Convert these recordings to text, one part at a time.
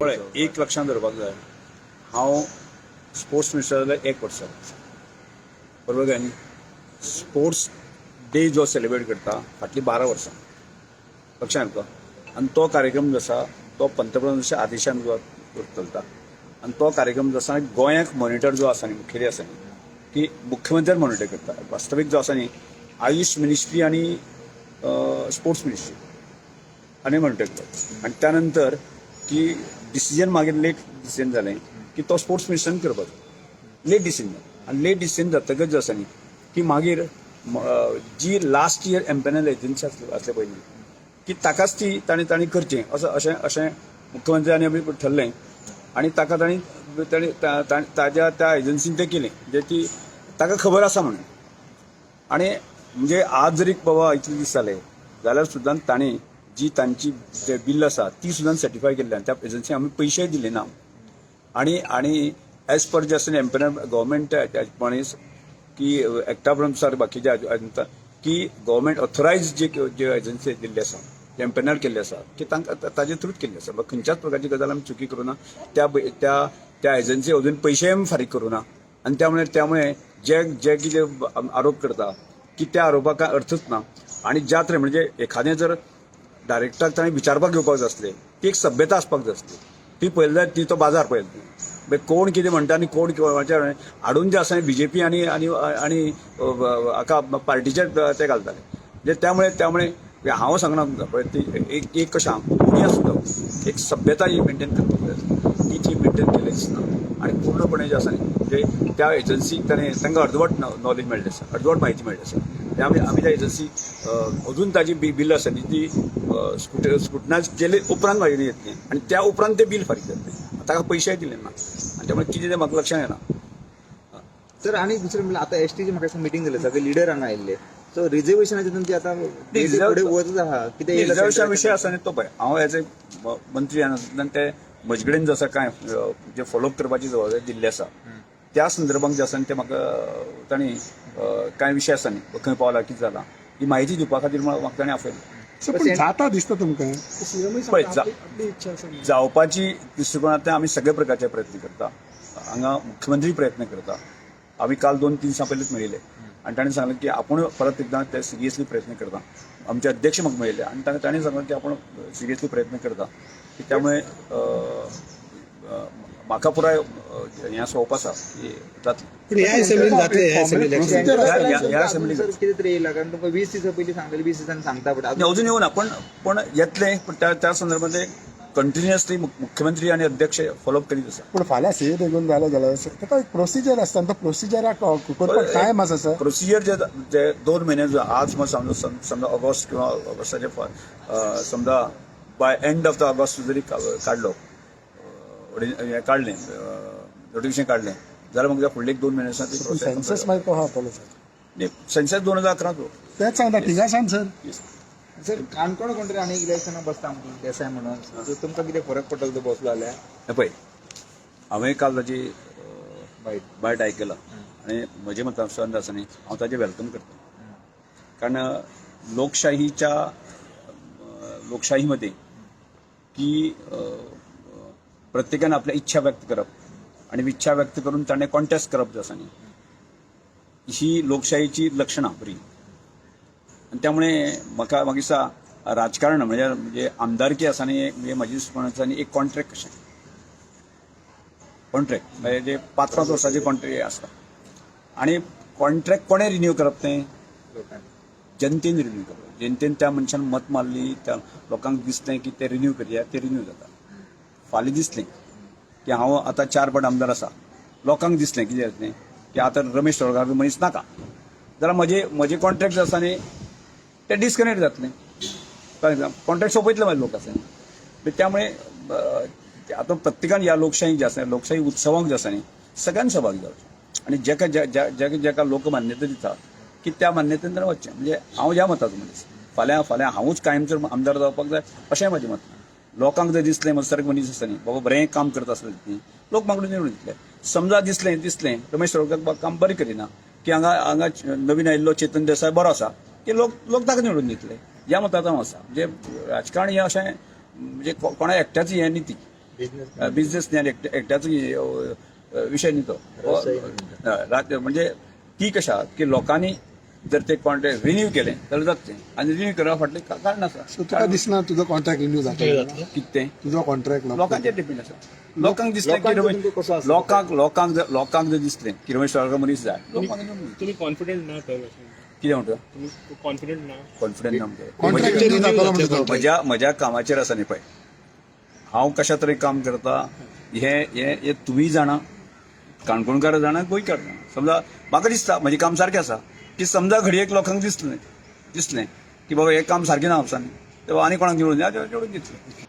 पळय, एक लक्षांत दवरपाक जाय, हांव स्पोर्ट्स मिनिस्टर जाल्यार एक वर्स जालें, बरोबर काय न्ही? स्पोर्ट्स डे जो सेलिब्रेट करता फाटलीं 12 वर्सां, लक्षांत तुका? आनी तो कार्यक्रम जो आसा तो पंतप्रधानाच्या आदेशान जो चलता आनी तो कार्यक्रम जो आसा, गोंयाक मॉनिटर जो आसा न्ही, मुखेली आसा न्ही, की मुख्यमंत्र्यान मॉनिटर करता. वास्तवीक जो आसा न्ही, आयुष मिनिस्ट्री आनी स्पोर्ट्स मिनिस्ट्री आनी मॉनिटर करता. आनी त्या नंतर की डिसिजन मागीर लेट डिसिजन जालें की तो स्पोर्ट्स मिनिस्टरान करपाचो लेट डिसिजन. आनी लेट डिसिजन जातकच जो आसा न्ही की मागीर जी लास्ट इयर एम्पेनल एजन्सी आसले पयलीं की ताकाच ती ताणें करचें असो अशें अशें मुख्यमंत्र्यांनी आमी ठरलें आनी ताका तांणी ताणें ताज्या त्या एजन्सीन तें केलें, म्हणजे ती ताका खबर आसा म्हणून. आणि म्हणजे आज जरी बाबा इतले दीस जाले जाल्यार सुद्दां तांणी जी तांची जे बिल आसा ती सुद्दां सर्टिफाय केल्ली आनी त्या एजन्सी आमी पयशेय दिले ना. आणि आणि एज पर जे आसा एम्पेनल गव्हर्मेंट मनीस की एक्टा प्रमाण बाकीच्या की गव्हर्मेंट ऑथोरायज जे जे एजन्सी दिल्ली आसा, एम्पेनल केल्ले आसा की तांकां ताजे थ्रूच केल्ले आसा. खंयच्याच प्रकारची गजाल आमी चुकी करूं ना. त्या त्या त्या एजन्सी अजून पयशेय आमी फारीक करूं ना. आनी त्यामुळे जे जे कितें आरोप करता की त्या आरोपाक कांय अर्थच ना. आनी ज्या तरेन म्हणजे एखादें जर डायरेक्टराक ताणें विचारपाक घेवपाक जाय आसलें, ती एक सभ्यता आसपाक जाय आसली. ती पळयली जाल्यार ती तो बाजार पळयलो, मागीर कोण कितें म्हणटा आनी कोण हाडून जे आसा बीजेपी आनी आनी आनी हाका पार्टीचे ते घालताले. म्हणजे त्यामुळे त्यामुळे हांव सांगना तुमकां, पळय, ती एक एक कशें आहा, कोणी आसूं, एक सभ्यता ही मेंटेन करपाक जाय, ती ती मेंटेन केल्ली दिसना. आनी पूर्णपणे जे आसा न्ही, म्हणजे त्या एजन्सीक ताणें तांकां अर्दवट नॉलेज मेळ्ळें आसा, अर्दवट म्हायती मेळ्ळी आसा. आमी त्या एजन्सी अजून ताजी बील आसा न्ही, ती स्क्रुटनायज केले उपरांत मागीर येतली आनी त्या उपरांत ते बील फारीक जातलें. ताका पयशेय दिले ना आनी त्यामुळे कितें तें म्हाका लक्षांत येना. सर, आणि दुसरें म्हणल्यार आता एसटीची म्हाका मिटींग जाली, सगळे लिडर हांगा आयिल्ले, सो रिझर्वेशनाचे तुमची आता फुडें वचत आहा कितें? रिझर्वेशन विशय आसा न्ही तो, पळय, हांव एज ए मंत्री आसतना ते म्हजे कडेन जसो कांय जे फॉलोअप करपाची जबाबदारी दिल्ली आसा, त्या संदर्भात जे आसा न्ही ते म्हाका तांणी कांय विशय आसा न्ही, खंय पावला, कितें जाला, ही म्हायती दिवपा खातीर म्हाका तांणी आपयलें. सर, पण जाता दिसता तुमकां? पळय, जावपाची दृश्टिकोनांतल्यान आमी सगळे प्रकारचे प्रयत्न करता. हांगा मुख्यमंत्री प्रयत्न करता. आमी काल 2-3 दिसां पयलींच मेळिल्ले आनी ताणें सांगलें की आपूण परत एकदां ते सिरियसली प्रयत्न करता. आमचे अध्यक्ष म्हाका मेळिल्ले आनी ताणें सांगलें की आपूण सिरियसली प्रयत्न करता की त्यामुळे म्हाका पुराय हें आसा, होप आसा की जातलें. पण ह्या असेंब्लीन जातले, ह्या असेंब्ली इलेक्शन? ह्या असेंब्लीक. सर, कितें तरी येयला? कारण तुमकां 20 दिसां पयलीं सांगलेले, 20 दिसांनी सांगता, बट नाही, अजून येऊ ना, पण पण येतलें. पण त्या त्या संदर्भात कंटिन्युअसली मुख्यमंत्री आणि अध्यक्ष फॉलोअप करीत आसा. पूण फाल्यां सीए देखून जालें जाल्यार ताका एक प्रोसिजर आसता आनी तो प्रोसिजराक करपाक टायम आसा सर. प्रोसिजर जे जे 2 म्हयने जो आज मग समजा समजा ऑगस्ट किंवा ऑगस्टाचे समजा by end of the August जरी काडलो हें काडलें, नोटिफिकेशन काडलें जाल्यार मग फुडले एक 2 म्हयने आसा ती पूण सेन्सस मागीर कसो जातलो सर? सेन्सस 2011 तो. तेच सांगता थिंगासान सर. सर, काणकोण कोण तरी आनी इलेक्शनाक बसता म्हणून, देसाय म्हणून, सो तुमकां कितें फरक पडटलो तो बसलो जाल्यार? हे पळय, हांवें काल ताजी बायट. बायट आयकला आनी म्हजें मतानुसार आसा न्ही, हांव ताजें welcome करता, कारण लोकशाहीमध्ये की प्रत्येकान आपल्या इच्छा व्यक्त करप आनी इच्छा व्यक्त करून ताणें कॉन्टेस्ट करप जो आसा न्ही, ही लोकशाहीची लक्षणां बरी. आनी त्यामुळे म्हाका म्हाका दिसता राजकारण म्हणजे म्हणजे आमदारकी आसा न्ही, म्हणजे म्हजी दृश्टिकोन आसा न्ही, एक कॉन्ट्रॅक्ट कशें, कॉन्ट्रॅक्ट म्हणजे जे 5-5 वर्साचे कॉन्ट्रॅक्ट आसता आनी कॉन्ट्रॅक्ट कोणें रिन्यू करप तें? लोकांनी. जनतेन रिन्यू करप. जनतेन त्या मनशान मत मारली, त्या लोकांक दिसलें की ते रिन्यू करया, ते रिन्यू जाता. फाल्यां दिसलें की हांव आतां चार फावट आमदार आसा, लोकांक दिसलें कितें जातलें की आतां रमेश तवडकार मनीस नाका जाल्यार म्हजे कॉन्ट्रॅक्ट जे आसा न्ही ते डिस्कनेक्ट जातले. कॉन्ट्रॅक्ट सोंपयतले मागीर लोक आसा. त्यामुळे आतां प्रत्येकान ह्या लोकशाही जे आसा, लोकशाही उत्सवाक जे आसा न्ही, सगळ्यांनी सहभागी जावचें आनी जेका ज्या ज्याका लोक मान्यता दिता की त्या मान्यतेन ताणें वचचें. म्हणजे हांव ह्या मताचो मनीस. फाल्यां फाल्यां हांवूच कायम जर आमदार जावपाक जाय अशेंय म्हजें मत ना. लोकांक जर दिसलें म्हजे सारके मनीस आसा न्ही बाबा, बरें काम करता आसले न्ही, लोक म्हाका निवडून दितले. समजा दिसलें दिसलें रमेश तवडकार काम बरें करिना की हांगा हांगा नवीन आयिल्लो चेतन देसाय बरो आसा की लोक लोक ताका निवडून दितले, ह्या मताचो हांव आसा. म्हणजे राजकारण हें अशें म्हणजे कोणा एकट्याची हें न्ही ती. बिझनेस न्ही आनी एकट्याचो विशय न्ही तो. रात म्हणजे ती कशें आहा की लोकांनी जर ते कॉन्ट्रॅक्ट रिन्यू केलें जाल्यार जाता तें आनी रिन्यू करपा फाटलें कारण आसा. सो तुका दिसना तुजो कॉन्ट्रॅक्ट रिन्यू जातलो? कितें तें? तुजो कॉन्ट्रॅक्ट लोकांचेर डिपेंड आसा. लोकांक दिसलें की लोकांचो तुमकां कसो आसा? लोकांक जर दिसलें की रमेश तवडकार मनीस जाय, लोकांक तुम्ही कॉन्फिडंट ना तर अशें? कितें म्हणटा? तुम्ही कॉन्फिडंट ना? कॉन्फिडंट ना म्हणजे कॉन्ट्रॅक्ट रिन्यू जातलो म्हणटा. म्हज्या म्हज्या कामाचेर आसा न्ही पळय, हांव कशा तरेन काम करता हें हें हें तुमी जाणा, काणकोणकार जाणा, गोंयकार जाणा. समजा म्हाका दिसता म्हजें काम सारकें आसा की समजा घडयेक लोकांक दिसलें की बाबा हें काम सारकें ना आपसांनी, तेन्ना आनी कोणाक निवडून दिया, निवडून दितले.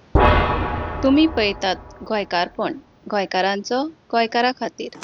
तुमी पळयतात गोंयकारपण, गोंयकारांचो गोंयकारा खातीर.